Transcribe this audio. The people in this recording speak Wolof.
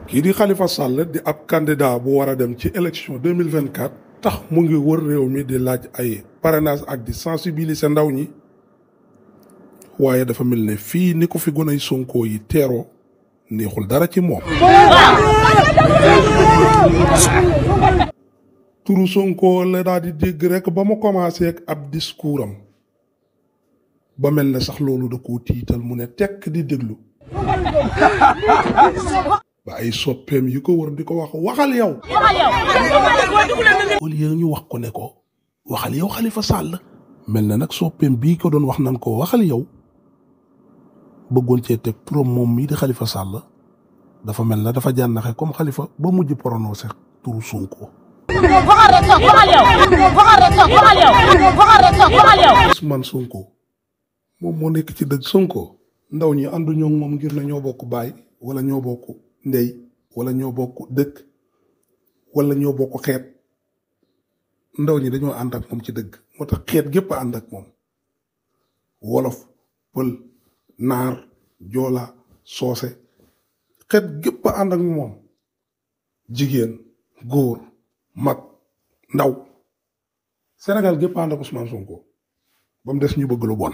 kii di Khalifa Sall di ab candidat bu war a dem ci élection 2024 tax mu ngi wër réew mi di laaj ay parrainage ak di sensibiliser ndaw ñi waaye dafa mel ne fii ni ko fi gonay Sonko yi teeroo neexul dara ci moom. turu Sonko la daal di dégg rek ba mu commencé ak ab discours am ba mel ne sax loolu da koo tiital mu ne tekk di déglu ba ay soppeem yi ko wër di ko wax waxal yow. au lieu ñu wax ko ne ko waxal yow Khalifa Sall. mel na nag soppeem bii ko doon wax nan ko waxal yow bëggoon cee teg turam moom mii di Khalifa Sall dafa mel na dafa jànnaxe comme Khalifa ba mujj prononcé turu Sonko. Ousmane Sonko moom moo nekk ci dëgg. Sonko ndaw ñi ànduñoo moom ngir na ñoo bokk baay wala ñoo bokk ndey wala ñoo bokk dëkk wala ñoo bokk xeet ndaw ñi dañoo ànd ak moom ci dëgg moo tax xeet gépp a ànd ak moom wolof pël naar joola soose xeet gépp a ànd ak moom jigéen góor mag ndaw Sénégal gépp a ànd ak Ousmane Sonko ba mu des ñu bëgg lu bon.